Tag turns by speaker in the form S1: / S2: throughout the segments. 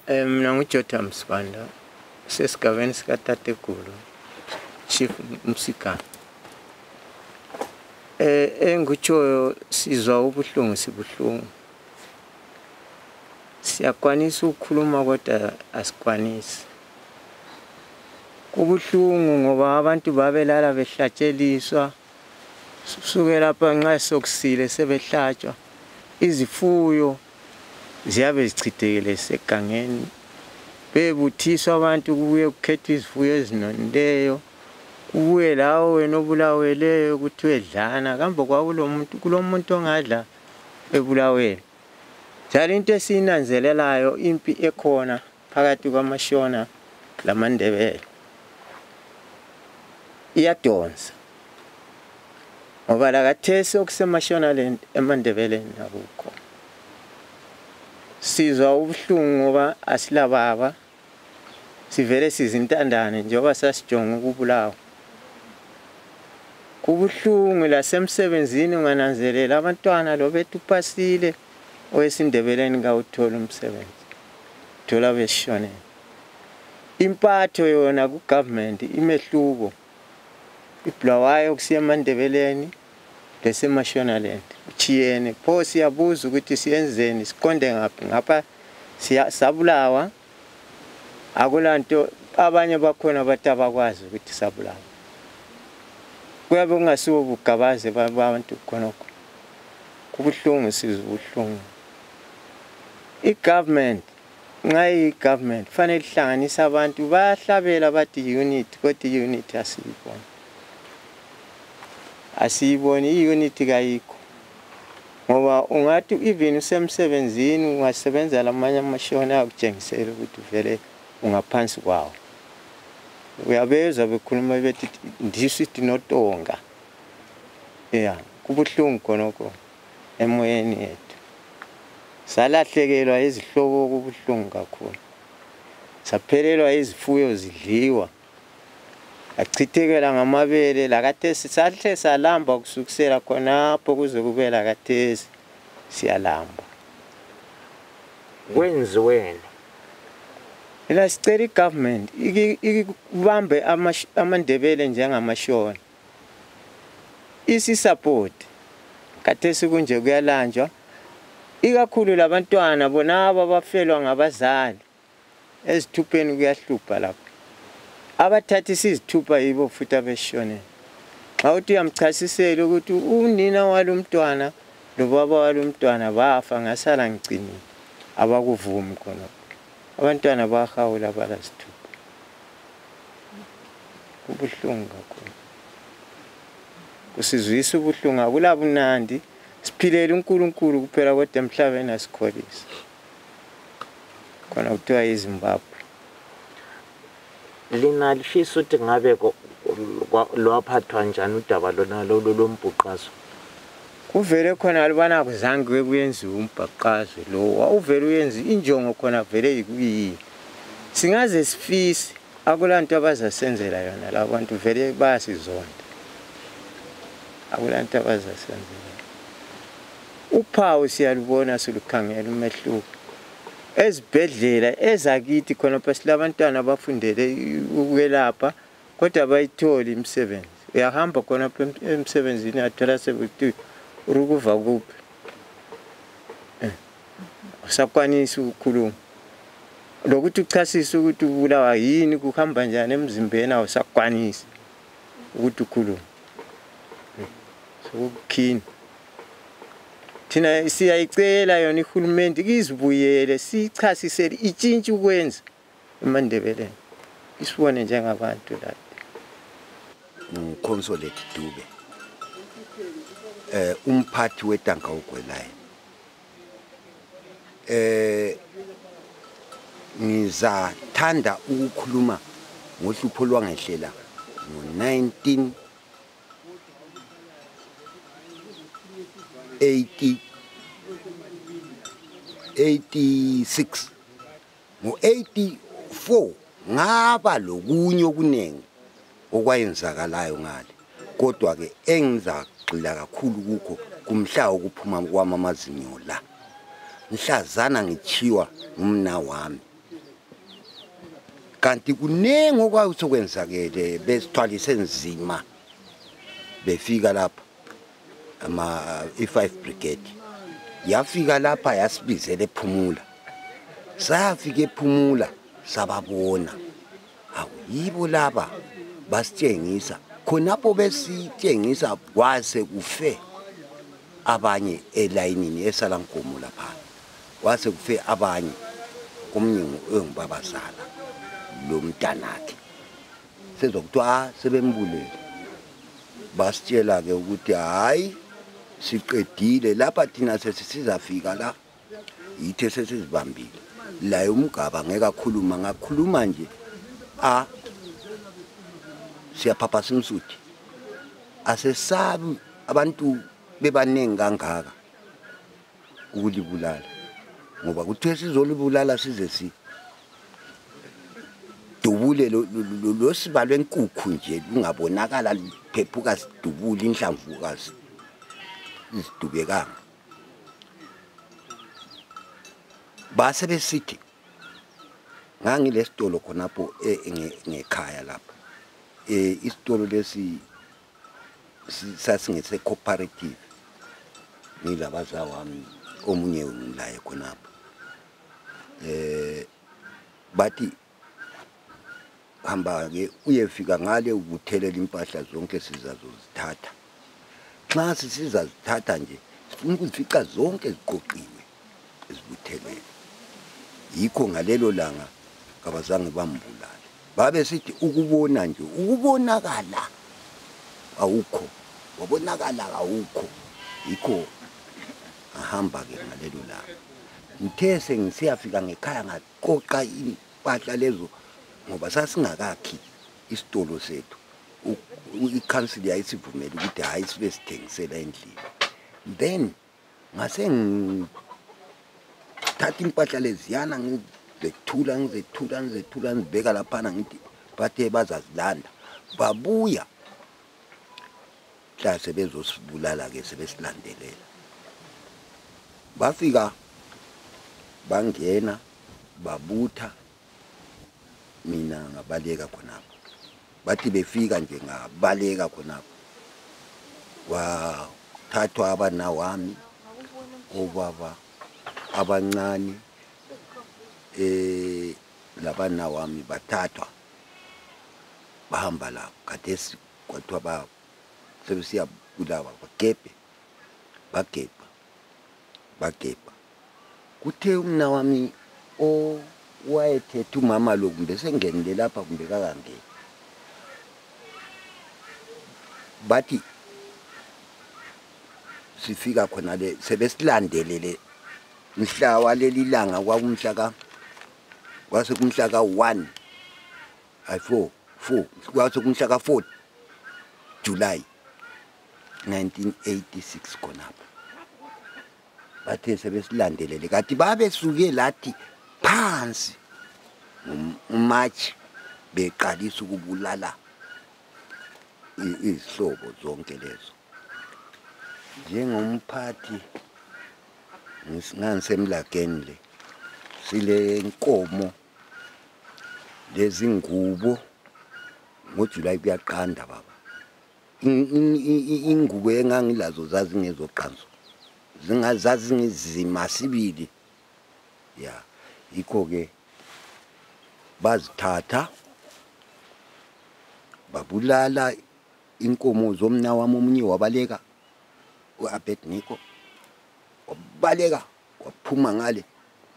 S1: Mina nguJotham Sibanda sesigabeni sikaTategulu Chief Msikana. Engikutshoyo sizwa ubuhlungu sibuhlungu. Siyakwanisa ukukhuluma kodwa asikwanisi. Kubuhlungu ngoba abantu babelala behlatsheliswa. Suke lapha nxa sokusile sebehlatshwa. Izifuyo ziyabe zichithekile segangeni. Bebuthiswa abantu kubuye kukhethwa izifuyo ezinonileyo. Kubuye lawo wena obulaweleyo kuthiwe dlana kambe kulomuntu ongadla ebulawele. Njalo into esiyinanzelelayo impi ekhona phakathi kwaMashona lamaNdebele iyadonsa. Ngoba lakathesi okuseMashonaland eMandebeleni akukho. Sizwa ubuhlungu ngoba asilababa. Sivele sizintandane njengoba sasijonga ukubulawa. Kubuhlungu lasemsebenzini ungananzelela abantwana lo bethu pasile owesindebeleni kawuthola umsebenzi. Thola beshonela. Impatho yona ku-government imehluko. Ibulawayo kusiya eMandebeleni leseMashonaland. Uchiyene pho siyabuza ukuthi siyenzeni siqonde ngaphi ngapha sabulawa. Akulanto abanye bakhona bathi abakwazi ukuthi sabulawa. Kuyabe kungasiwo bugabaze babantu khonokho. Kubuhlungu sizwe ubuhlungu. I-government i-government fanele ihlanganise abantu bayahlabela bathi unit kodwa i-unit asiyiboni. Asiyiboni i-unit kayikho. Ngoba ungathi even usemsebenzini ungasebenza lamanye amashona akutshengisela ukuthi vele ungaphansi kwawo. Uyabezwa bekhuluma bethi ndisithi notonga. Kubuhlungu khonokho emoyeni yethu. Salahlekelwa izihlobo kubuhlungu kakhulu. Saphelelwa izifuyo zidliwa. Achithekela ngamabele lakathesi sahle salamba kusukisela khonapho kuze kube lakathesi siyalamba.
S2: Kwenziweni
S1: Ila sicela i-government ikubambe amaNdebele njengamashona. Isi-support kathesi kunje kuyalanjwa. Ikakhulu labantwana bonaba bafelwa ngabazali. Ezithupheni kuyahlupha lapho. Abathathi sizithupha yibo futhi abeshonela. Xa uthi uyamchasisela ukuthi unina walomntwana lobaba walomntwana bafa ngasala ngicini abakuvumi khona. Abantwana bahawula balasithupha. Kubuhlungu kakhulu. Kusizwisa ubuhlungu akulabunandi. Siphilela uNkulunkulu kuphela kodwa emhlabeni asikholisi. Khona kuthiwa iZimbabwe.
S2: Lina lifisa ukuthi ngabe lwaphathwa njani udaba lona lombhuqazo?
S1: Kuvele khona alibana kuzange kuyenziwe umbhaqazo lo. Awuvele uyenze injongo khona vele yikuyi. Singaze sifise akulanto abazasenzela yona labantu vele bayasizonda. Akulanto abazasenzela. Uphawu siyalubona silukhangela umehluko. Ezibhedlela ezakithi khona pasilabantwana abafundele ukwelapha kodwa bayithola imisebenzi. Uyahamba khona emsebenzini athola sebuthi urukuva kuphi. Usakwanisa ukukhuluma. Lokuthi uchasisa ukuthi ubulawa yini kuhamba njani emzimbeni awusakwanisi ukuthi ukhulume. Sokukhini. Thina siyayicela yona ihulumende izibuyele sichasisele itshintshe ukwenza eMandebeleni. Isibone njengabantu lapha.
S3: Consolate Dube. Umphathi wetanka uGwelayo. Ngizathanda ukukhuluma ngohlupho lwangehlela ngo-1986 ngo-84 ngaba lokunye okunengi okwayenzakalayo ngale kodwa ke engizagxila kakhulu kukho kumhla ukuphuma kwami amazinyo la mhlazana ngichiwa umna wami kanti kunengi okwakusokwenzakele besithwalise nzima befika lapha i5 brigade yafika lapha yasibizela ephumula sayafika ephumula sababona yibo laba basitshengisa khonapho besitshengisa kwase kufe abanye elayinini esalankomo lapha kwase kufe abanye komnyengo engibabazala lo mntanakhe sezokuthiwa sebembulele basitshela ke ukuthi hayi siqedile lapha thina sesizafika la yithe sesizibambile la umgaba ngeke akhuluma ngakhuluma nje siyaphaphasa umsuthi asesabi abantu bebaningi kangaka ukulibulala ngoba kuthiwe sizolibulala size dubule lo sibalwe enkukhu nje lungabonakala liphephuka sidubule inhlamvukazi isidubekanga base besithi ngangilesitolo khonapho ngekhaya lapha isitolo lesi sasingese cooperative nilabaza wami omunye ulaye khonapho bathi hamba ke uyefika ngale ukuthelela impahla zonke sizazozithatha xa sizazithatha nje sifuna ukuzifica zonke ziqoqiwe ezibuthelweni yikho ngalelo langa kabazange bambulala babe sithi ukubona nje ukubonakala awukho wabonakala awukho yikho ahamba ke ngalelo langa ngithe sengisiyafika ngekhaya ngaqoqa impahla lezo ngoba sasingakakhi isitolo sethu i-council yayisivumela ukuthi hayi sibe sithengisela endlini then ngase ngithatha impahla leziyana ngizethula ngizibeka laphana ngithi bathe bazazilanda babuya mhla sebezosibulala ke sebesilandelela bafika bangena babutha mina ngabaleka khonapho bathi befika nje ngabaleka khonapho wathathwa abana wami obaba abancane labana wami bathathwa bahamba la khathesi kwathiwa sebesiya kulawa bagebha kuthe umna wami wayethethe umama lo kumbe sengenile lapha kumbe kakangeni bathi sifika khona le sebesilandelele mhla waleli langa kwakumhla kwase kumhla ka 1 4 kwase kumhla ka 4 July 1986 khonapha bathe sebesilandelele kanti babesuke lathi phansi uMarch beqalisa ukubulala izihlobo zonke lezo njengomphathi ngisemlageni le sile inkomo lezi ngubo ngoJuly kuyaqanda baba ingubo engangilazo zazingezoqanso zingazazi ngizima sibili ya yikho ke bazithatha babulala inkomo zomna wami omunye wabaleka uAbednego wabaleka waphuma ngale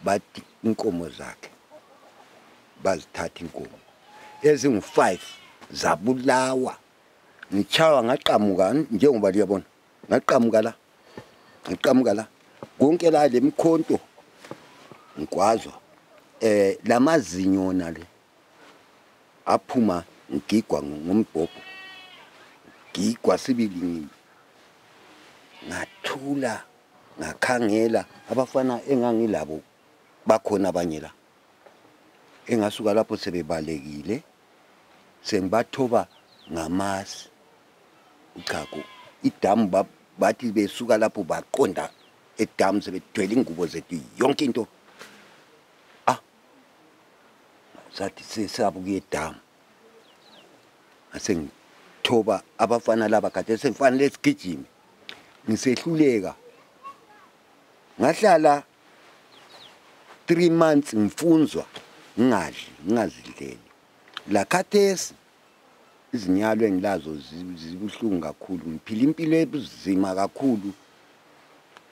S3: bathi inkomo zakhe bazithatha inkomo ezingu5 zabulawa ngichawa ngaqhamuka njengoba liyabona ngaqhamuka la konke la lemkhonto ngikwazwa lamazinyo nale aphuma ngigwa ngombhobho ngigwa sibili ngathula ngakhangela abafana engangilabo bakhona abanye la engasuka lapho sebebalekile sengibathoba ngamasi uchago idamu bathi besuka lapho baqonda edamu sebethwele ingubo zethu yonke into sathi sesabuka edamu asengithoba abafana laba kade sekufanele sigijime ngisehluleka ngahlala 3 months ngifunzwa ngingazidleli la khathesi izinyalo engilazo zibuhlungu kakhulu ngiphila impilo ebuzima kakhulu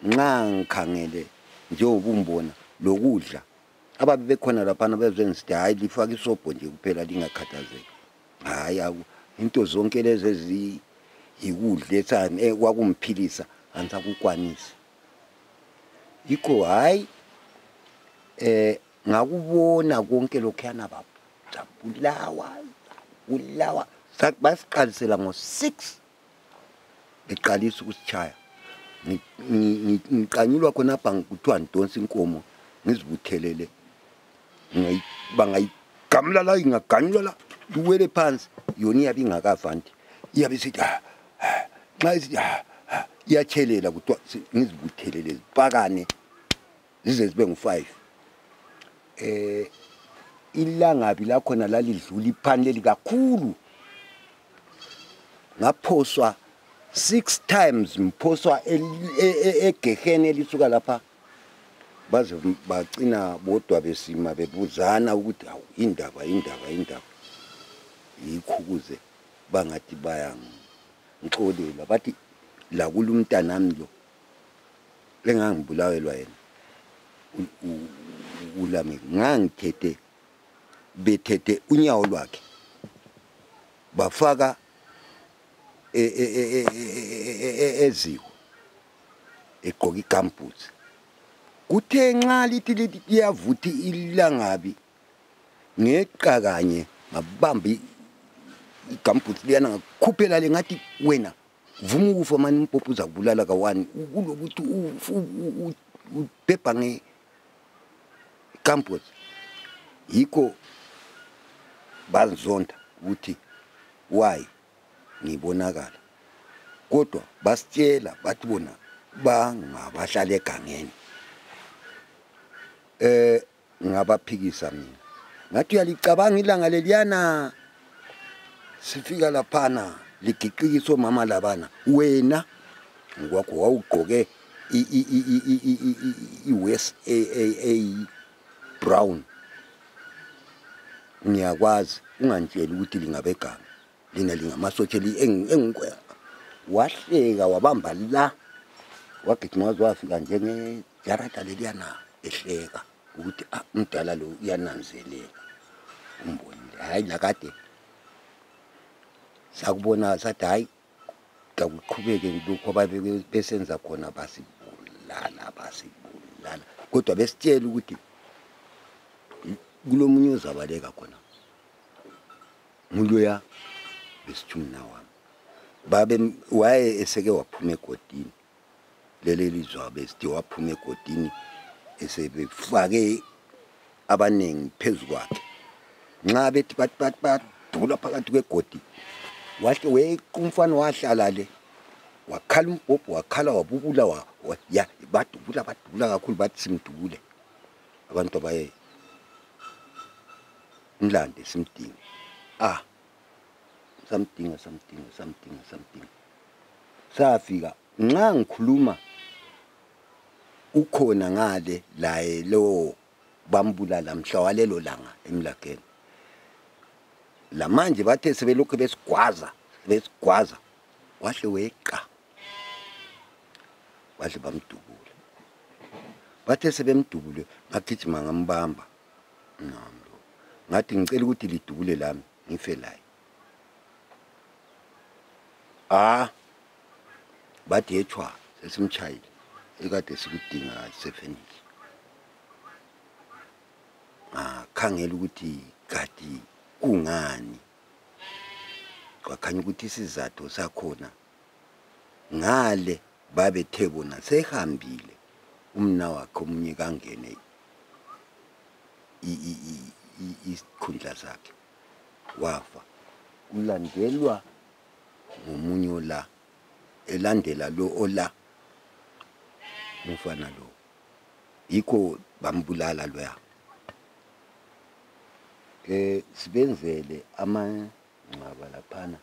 S3: nxa ngikhangele njengoba umbona lokudla ababe bekhona lapha bezenzithi hayi lifaka isobho nje kuphela lingakhathazeki hayi into zonke lezi ikudla etsani kwakumphilisa angisakukwanisi yikho hayi ngakubona konke lokhuyana babulawa basiqalisela ngo6 eqalisa ukusichaya ngiqanyulwa khona bhangi kuthiwa ndonsa inkomo ngizibuthelele bangayigamula la ingaganyulwa la duwele phansi yona iyabe ingakavanti iyabe sithi nxa isithi iyachelela kuthiwa ngizibuthelele zipakane zize zibe ngu5 ilangabi lakhona lalidlula iphaneli kakhulu ngaphoswa 6 times mphoswa egehene elisuka lapha baze bacina bodwa besima bebuzana ukuthi awu indaba yikhukuze bangathi baya ngixolela bathi la kulumntanami lo engangibulawelwa yena ulame ngangithethe bethethe unyawo lwakhe bafaka eziko egqoka igamboots kuthe nxa lithi liyavuthi ilangabi ngeqa kanye ngabamba igamboots liyana ngakhuphela le ngathi wena vuma ukufa manje impopho uzakubulala kawani kulokuthi ubhebha ngegamboot yikho bazonda ukuthi why ngibonakala kodwa basitshela bathi bona bangabahlala egangeni ngabaphikisa mina ngathi uyalicabanga ilanga leliyana sifika laphana ligiqikiso mama labana wena ngokwakho wawugqoke iWest AA brown ngiyakwazi ungantshela ukuthi lingabeganga lina lingamasotshe engikwe wahleka wabamba la wagijima waze wafika njengejarata leliyana ehleka ukuthi umdala lo uyananzelela umbonile hayi nakade sakubona sathi hayi kakuqhubeke lokho ababe besenza khona basibulala kodwa besitshela ukuthi kulomunye uzabaleka khona nguloya besithumna wami babe waye eseke waphuma egodini lele lizwa besithi waphuma egodini esebefake abanengi phezukwakhe nxa bethi badula phakathi kwegodi wahle wequmfana wahlala le wakhala umbhobho wakhala wabubula ya badubula kakhulu bathi simdubule abantu abaye Mlande simdinga samdinga safika nxa ngikhuluma ukhona ngale laye lo bambulala mhla walelo langa emlageni la manje bathe sebelokho besigwaza wahle weqa wahle bamdubula bathe sebemdubule ngagijima ngambamba ngathi ngicela ukuthi lidubule lami ngife laye bathi ethwa sesimchayile ekade sikudinga 7 khangela ukuthi kati kungani kwakhanya ukuthi isizathu sakhona ngale babethe bona sehambile umna wakhe omunye kangene isikhundla sakhe wafa ulandelwa ngomunye ola elandela lo ola umfana lo yikho bambulala loya sibenzele amangcwaba laphana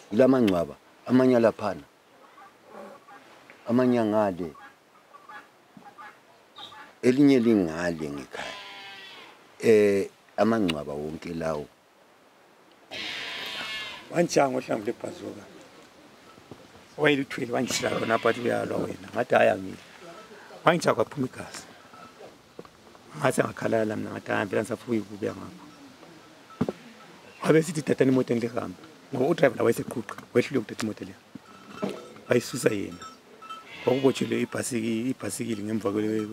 S3: kulamangcwaba amanye laphana amanye ngale elinye lingale ngekhaya amangcwaba wonke lawo
S4: wanjango hlambu lebhazuka wayelithwele wangisila lona bathi uyalwa wena ngathi hayi angile wangijaka waphuma igazi ngathi angakhalala mina ngathi hayi vele ngisafuna ukubuya ngapho wabe sithi tatani imoto endihambe ngoba udriver wayeseqhuqa wehlule ukuthatha imoto leyo wayisusa yena wakubotshelwe ibhasikili ngemva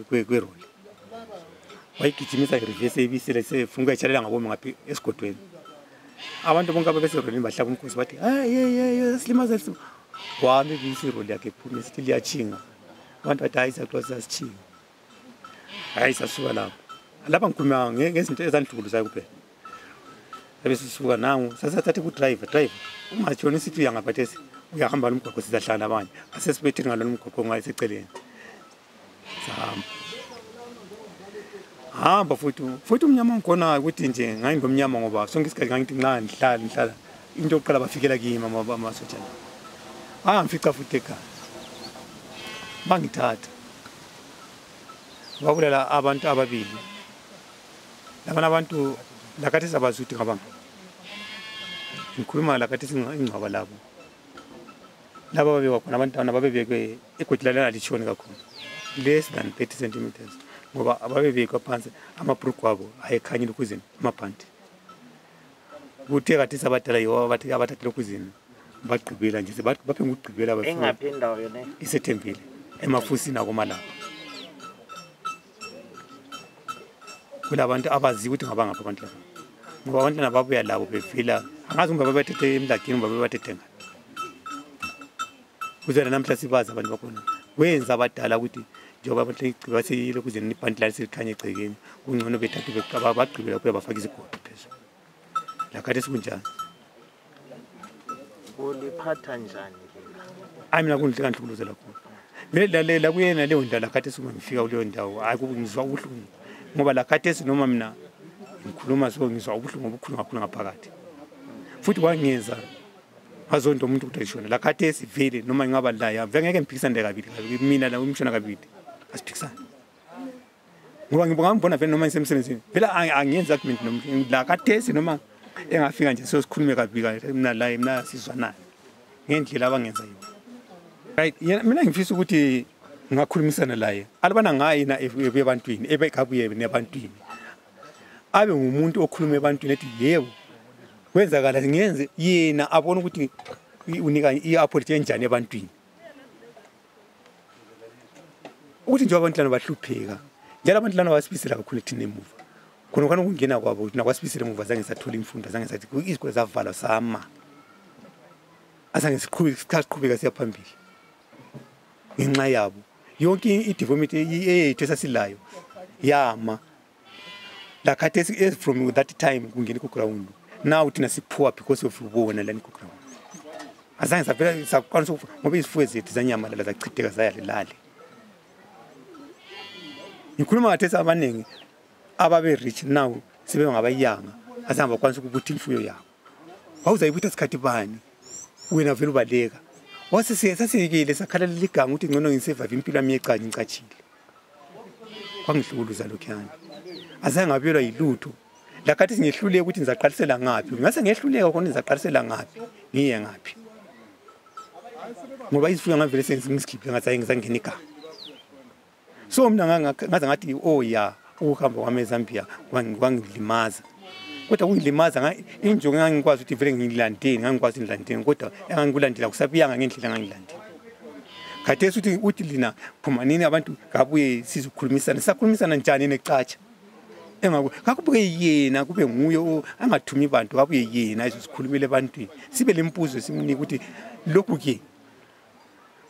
S4: kweroli wayigijimisa reverse ebisele sefuna ukuyitshalela ngabomi ngaphi esigodweni abantu bonke ababeserolini bahlaba umkhosi bathi hayi silimaza wami bisi iroli yakhe iphuma sithi liyachinga abantu bathi hayi sakulo sasichinga hayi sasuka lapha ngikhuluma ngezinto ezandlukuluzayo kuphela ebesisuka nangu sasathathe ku-driver ungatshoni sithi uyangaphathesi uyahamba lomgwaqo sizahlala nabanye asesibetheni ngalona umgwaqo ngayiseceleni sahamba futhi umnyama ngikhona ukuthi nje ngayingomnyama ngoba sonke isikhathi ngangithi nxa ndihlala into yokuqala bafikela kimi amasotsha ngifica futhi ekhaya bangithatha babulala abantu ababili labana abantu lakathesi abazuthi ngabanga ngikhuluma lakathesi ingcwaba labo laba babekwa khona abantwana babebekwe igodi lalana litshoni kakhulu less than 30 centimeters ngoba ababebekwa phansi amabhrugu abo ayekhanyile ukuzini amabhanti kuthe kathesi abadala yiwo abathathele ukuzini bagqibela nje baphe ngugqibela
S2: engaphi indawo yona
S4: isethembile emafusini akomalapa kulabantu abazi ukuthi ngabangapha abantu laba ngoba abantwana babuya labo bevela angazi ngoba babathethe emlageni ngoba babathethe ngani kuzela namhla sibazi abantu bakhona wenza abadala ukuthi njengoba abantu baseyile kuzeni ibhanti lali selikhanya egcekeni kungcono bethathe bagqibela kuya bafaka izigodo phezulu lakhathesi kunjani
S2: uliphatha njani
S4: hayi mina kundlikanhlukuluza khona la kuyena leyo ndawo lakhathesi uma ngifika kuleyo ndawo hayi ngizwa ubuhlungu ngoba lakhathesi noma mina ngikhuluma so ngizwa ubuhlungu obukhulu kakhulu ngaphakathi futhi kwangenza ngazonto umuntu ukuthi ayishona lakhathesi vele noma ngingaba la ya vele ngeke ngiphikisane kabili mina la umshona kabili asiphikisane ngoba ngibona vele noma ngisemsebenzini vele angiyenza kumina nomuntu lakhathesi noma engafika nje sikhulume kabili mina sizwana ngendlela abangenza yiyo right mina ngifisa ukuthi ngakhulumisana laye alibana ngayina ebantwini ebekabuye nebantwini abe ngumuntu okhuluma ebantwini ethi yebo kwenzakala ngiyenze yena abona ukuthi unika i-apology enjani ebantwini ukuthi nje abantwana bahlupheka njalo abantwana basibisela kakhulu ethini emuva khona ukungena kwabo nakwasibisela emuva zange sathola imfundo zange sathi izikole zavalwa sama azange siqhubeka siya phambili ngenxa yabo yonke i-development eyethu esasilayo yama lakhathesi from that time kungena ku-ground now thina siphuwa because of ubona lani ku-ground azange savela sakwanisa ngoba izifuyo zethu zanyamalala zachitheka zayalelale ngikhuluma ngathesi abaningi ababe-rich now sebengabayanga azange bakwanisa ukubuthi imfuyo yabo wawuzayibutha sikhathi bani wena vele ubaleka sasiyekile sakhalalela iganga ukuthi ngcono ngisevavi impilo yami yecanye ngicatshile kwangihlukuluza lokhuyana azange ngabelwa yilutho lakhathi singehluleka ukuthi ngizaqalisela ngaphi ngase ngehluleka khona ngizaqalisela ngaphi ngiye ngaphi ngoba izifuyo ngavele sengizikhiphe ngathi ngizangena igama so mina ngaze ngathi ya ukuhamba kwami eZambia kwangilimaza kodwa kungilimaza injongo ngangikwazi ukuthi vele ngilandeni ngangikwazi ngilandeni kodwa engangikulandela kusabiyanga ngendlela engangilandeni khathesi uthi lina phumanini abantu ngabuye sizokhulumisana sakhulumisana njani necatsha kakubuke yena kube nguye angathumi abantu kabuye yena izosikhulumela ebantwini sibe lempuzo simnike ukuthi lokhu ke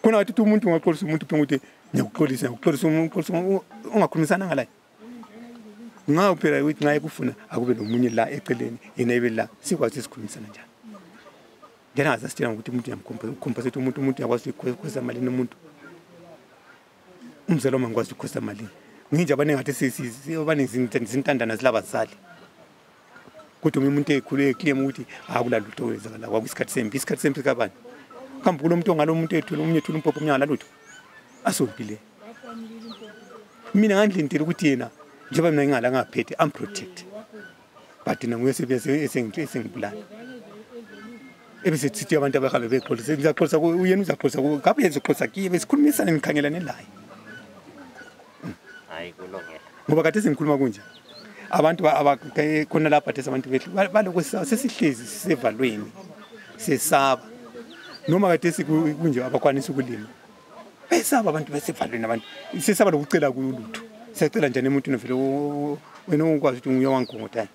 S4: khona wathi umuntu ungaxolisa umuntu ukuthi ngiyakuxolisa umuntu ungakhulumisana ngalaye ngawo phela ukuthi ngaye kufuna akube nomunye la eceleni yena ibe la sikwazi isikhulumisana njani njena azasitshela ukuthi umuntu uyamcompensate umuntu uyakwazi ukukhoza malini umuntu umzalo mangikwazi ukukhoza malini nginje abaningi ngathi abaningi zilabazali kodwa umuntu ekhulu eclaim ukuthi akulala lutho wenzakala kwakuyisikhathi sempi kabani kambe kulo muntu ngalo muntu ethula umunye ethula umpopho umnyala lutho asompile mina ngandlintela ukuthi yena njengoba mina ngingala ngaphethe am protect but na nguyesebenze esengibulala ebese sithi abantu abahambe bexolisa ngizaxolisa uyena uzaxolisa ngabe ezoxolisa kiye besikhulumisana ngikhangelane naye
S2: hayi kulungile
S4: ngoba kade sengikhuluma kunje abantu abakhona lapha bathe abantu bethu baloko sesihlezi sisevalweni sesaba noma kade sikunje abakwanisa ukulima besaba abantu besevalweni abantu sesaba lokucela kulutho siyacela njani emuntwini vele wena ungakwazi ukuthi nguye wankongotana